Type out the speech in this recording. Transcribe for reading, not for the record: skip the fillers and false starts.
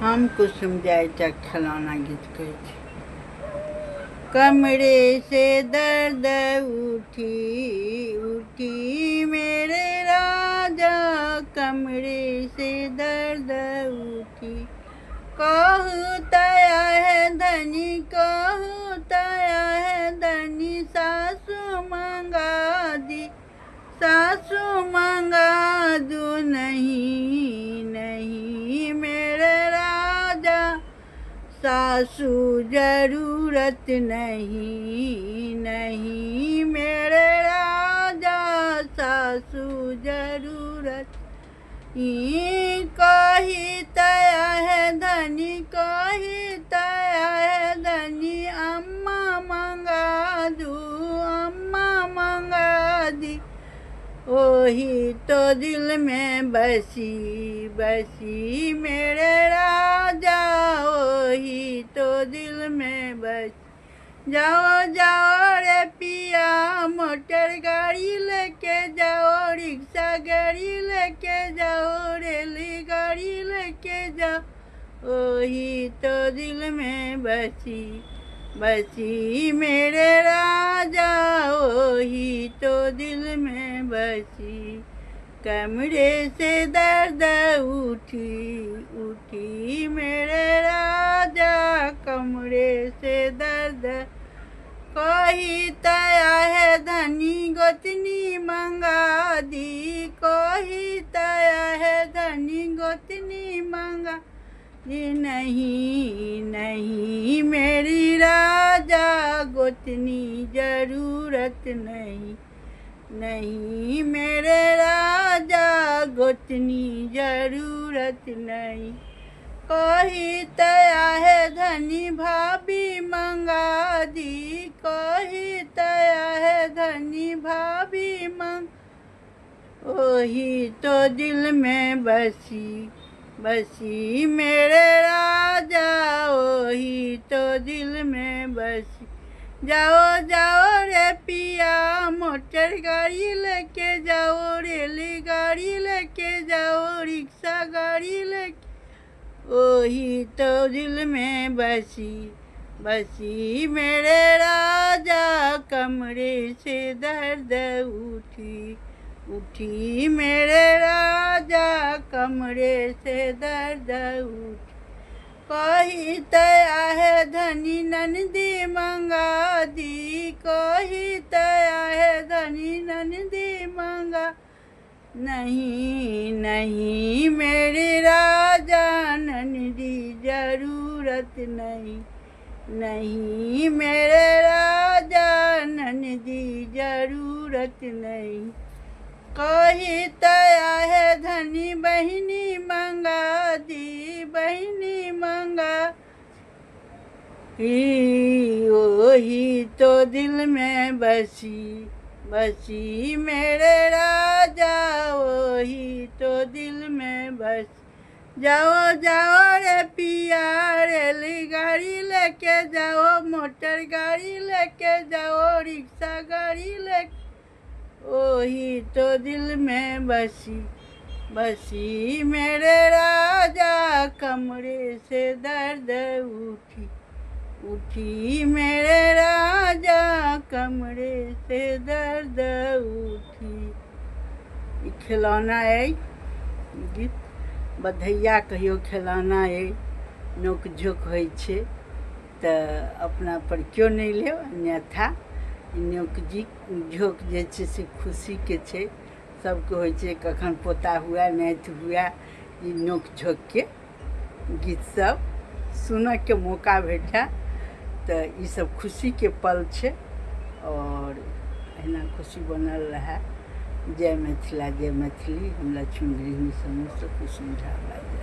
हम कुसुम जायटा खेलौना गीत कहै छी। कमरे से दर्द उठी उठी मेरे राजा, कमरे से दर्द उठी। कहू तया है धनी, कहू तया है धनी, सासू मंगा दी, सासू मंगा दू। नहीं नहीं मेरे राजा, सासू जरूरत नहीं, नहीं मेरे राजा, सासू जरूरत। ई कही तया है धनी, कही तया है धनी, अम्मा मंगा दू, अम्मा मंगा दी। ओही तो दिल में बसी बसी मेरे राजा, ओही तो दिल में बसी। जाओ जाओ रे पिया, मोटर गाड़ी लेके जाओ, रिक्शा गाड़ी लेके जाओ, रेल गाड़ी लेके जाओ। ओही तो दिल में बसी बसी मेरे राजा, ओही तो दिल में बसी। कमरे से दर्द उठी उठी मेरे राजा, कमरे से दर्द। कही तया है धनी गोतनी मंगा दी, कही तया है धनी गोतनी मंगा दी। नहीं नहीं मेरी राजा, गोतनी जरूरत नहीं, नहीं मेरे राजा, गोतनी जरूरत नहीं। कही तया है धनी भाभी मंगा दी, कही तया है धनी भाभी मंग। ओही तो दिल में बसी बसी मेरे राजा, ओही तो दिल में बसी। जाओ जाओ रे पिया, मोटर गाड़ी लेके जाओ, रेल गाड़ी लेके जाओ, रिक्शा गाड़ी लेके। ओही तो दिल में बसी बसी मेरे राजा, कमरे से दर्द उठी उठी मेरे राजा, कमरे से दर्द उठी। कही तया है धनी नंदी मंगा दी, कही तया है धनी नंदी मंगा। नहीं नहीं मेरे राजा, नंदी जरूरत नहीं, नहीं मेरे राजा, नंदी जरूरत नहीं। कही तया है धनी बहिनी मंगा दी, बहिनी मंगा। ओही तो दिल में बसी बसी मेरे राजा, ओही तो दिल में बसी। जाओ जाओ रे पिया, रेल गाड़ी लेके जाओ, मोटर गाड़ी लेके जाओ, रिक्शा गाड़ी लेके। ओही तो दिल में बसी बसी मेरे राजा, कमरे से दर्द उठी उठी मेरे राजा, कमरे से दर्द उठी। ई खेलौना अइ गीत बधैया कहियो खेलौना अइ, नोक झोंक होइ छै तऽ अपना पर केओ नहि लेब, अन्यथा ई नोक झोंक जे छै से खुशीके छै। सबके होइ छै कखन पोता हुए नाति हुए, ई नोक झोंकके गीत सब सुनऽके मौका भेटए तऽ ई सब खुशीके पल छै आओर एहिना खुशी बनल रहए। जय मिथिला जय मैथिली। हम लक्ष्मी गृहिणी समूहसँ कुसुम झा बाजि रहल छी।